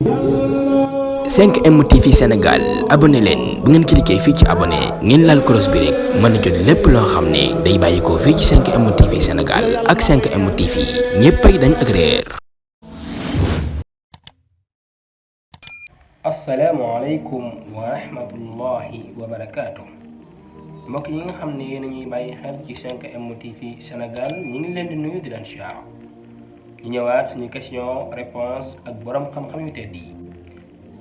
5M TV Sénégal abonné leen bu ngeen cliquer fii ci abonné ngeen laal cloche bi rek mën a jot lépp loo xam ne day bàyyi ko fii ci 5M TV Sénégal ak 5M TV ñéppay dañ ak réer. asalaamaaleykum wa rahmatullahi wa barakaatu mbokk yi nga xam ne yéen a ñuy bàyyi xel ci 5M TV Sénégal ñu ngi leen di nuyu di leen siyaar ñu ñëwaat suñu question réponse ak borom xam-xam yu tedd yi.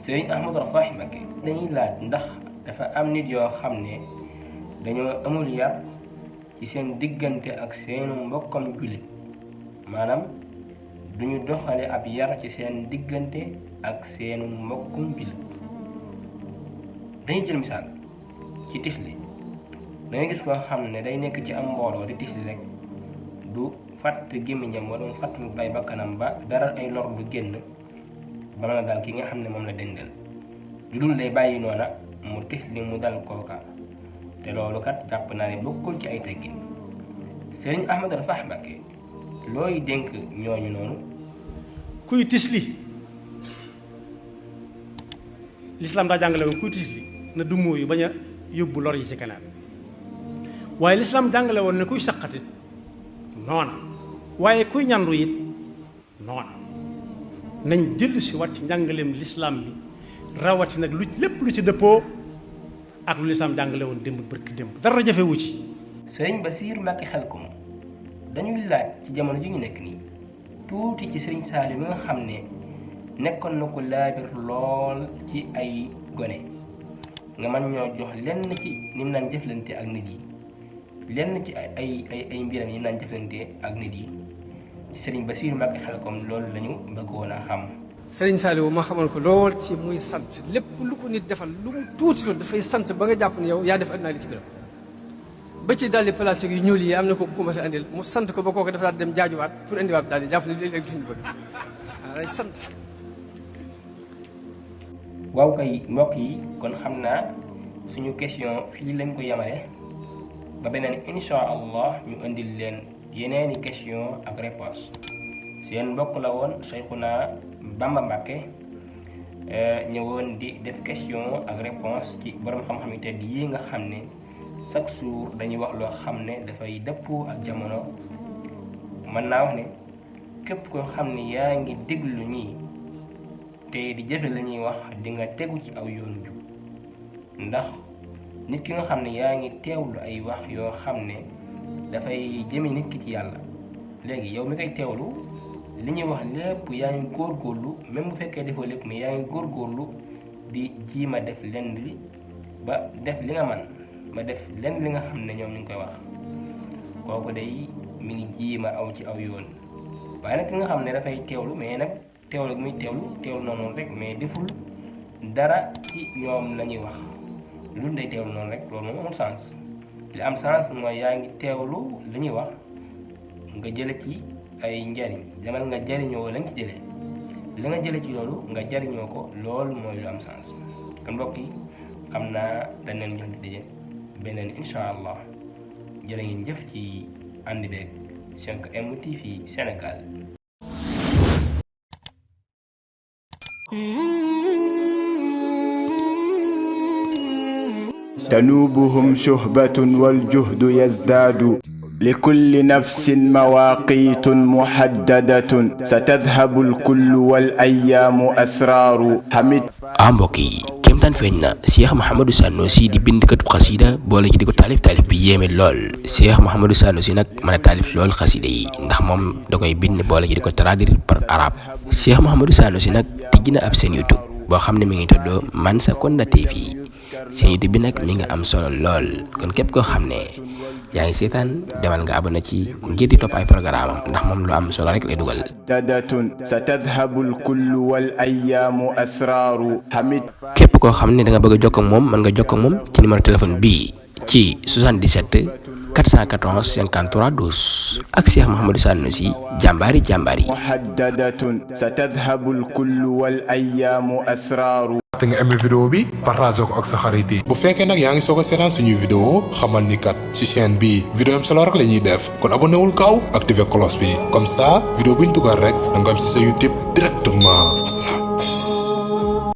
Sëriñ Ahmadou Rafahi Mbacké dañuy laaj ndax dafa am nit yoo xam ne dañoo amul yar ci seen diggante ak seenu mbokkam jullit maanaam duñu doxale ab yar ci seen diggante ak seenu mbokkum jullit. dañuy jël misaal ci tisli dangay gis koo xam ne day nekk ci am mbooloo di tisli rek du fàtt gémmiñam wala mu fàtt mu bay bakkanam ba dara ay lor du génn ba mën a dal ki nga xam ne moom la dendal lu dul day bàyyi noona mu tisli mu dal kooka te loolu kat jàpp naa ne bokkul ci ay teggin. Sëriñ Ahmadou Rafahi Mbacké looy dénk ñooñu noonu. kuy tisli lislaam daa jàngale woon kuy tisli na dummoo yu bañ a yóbbu lor yi ci kanam waaye lislaam jàngale woon ne kuy saqatit noona waaye kuy ñandu it noona nañ dellu si wat ci njàngaleem lislaam bi rawati nag lu lépp lu ci dëppoo ak lu lislaam jàngale woon démb bërki démb dara jafewu ci. Sëriñ Basiir Mbacké Xelkom dañuy laaj ci jamono ji ñu nekk nii tuuti ci Sëriñ Saaliw mi nga xam ne nekkoon na ko laabir lool ci ay gone nga mën ñoo jox lenn ci ni mu naan jëflante ak nit yi lenn ci ay mbiram yi mu naan jëflante ak nit yi ci Sëriñ Basiir Mbacké Xelkom loolu lañu bëggoon a xam. Sëriñ Saaliw ma xamoon ko lool ci muy sant lépp lu ko nit defal lu mu tuuti loolu dafay sant ba nga jàpp ne yow yaa def àddina li ci biram ba ci daldi plastique yu ñuul yi am na ko commencé andil mu sant ko ba kooku dafa daal dem jaajuwaat pour indiwaat daal di jàpp ne léeg-léeg gis ñu bëgg waaw day sant. waaw kay mbokk yi kon xam naa suñu question fii lañ ko yemale ba beneen insha allah ñu indil leen yeneeni question ak réponse seen mbokk la woon Cheikhuna Bamba Mbacké ñëwoon di def question ak réponse ci borom xam-xam yi tedd yi nga xam ne chaque jour dañuy wax loo xam ne dafay dëppoo ak jamono. mën naa wax ne képp koo xam ne yaa ngi déglu ñii te di jëfe la ñuy wax di nga tegu ci aw yoonu jub ndax nit ki nga xam ne yaa ngi teewlu ay wax yoo xam ne dafay jëme nit ki ci yàlla léegi yow mi koy teewlu li ñuy wax lépp yaa ngi góorgóorlu même bu fekkee defoo lépp mais yaa ngi góorgóorlu di jiima def lenn li ba def li nga man ba def lenn li nga xam ne ñoom ñu ngi koy wax kooku day mi ngi jiima aw ci aw yoon. waaye nag ki nga xam ne dafay teewlu mais nag teewlu muy teewlu noonu rek mais deful dara ci ñoom la ñuy wax lu day teewlu noonu rek loolu moom amul sens li am sens mooy yaa ngi teewlu li ñuy wax nga jële ci ay njariñ demal nga jariñoo lañ ci jëlee li nga jële ci loolu nga jariñoo ko loolu mooy lu am sens. kon mbokk yi xam naa dañ leen jox di daje beneen incha allah jërë ngeen jëf ci ànd beeg 5M TV Sénégal. تنوبهم شهبة والجهد يزداد لكل نفس مواقيت محددة ستذهب الكل والأيام أسرار حمد mbokk yi kéemtaan feeñ na Cheikh Mouhamadou Sanusi di bindkatu xasida boole ci di ko taalif bi yéeme lool Cheikh Mouhamadou Sanusi nag mën a taalif lool xasida yi ndax moom da koy bind boole ci di ko traduire par arabe. Cheikh Mouhamadou Sanusi nag tijji na ab seen YouTube boo xam ne mi ngi tudd Mansacounda TV seen YouTube bi nag mi nga am solo lool kon képp koo xam ne yaa ngi seetaan demal nga abonné ci ngir di topp ay programme am ndax moom lu am solo rek lay dugal. ستذهب الكل والأيام أسرار حمد. képp koo xam ne da nga bëgg a jokkoo ak moom mën nga jokkoo ak moom ci numéro téléphone bii ci 77 414 53 12 ak Cheikh Mouhamadou Sanusi jàmbaari محددة ستذهب الكل والأيام أسرار. te nga aimé vidéo bi partage ko ak sa xarit yi. bu fekkee nag yaa ngi soog a seetaan suñuy vidéo xamal ni kat ci chaîne bi vidéo am solo rek la ñuy def kon abonné wul gaaw activé cloche bi comme ça vidéo buñ dugal rek da nga am ci sa YouTube directement.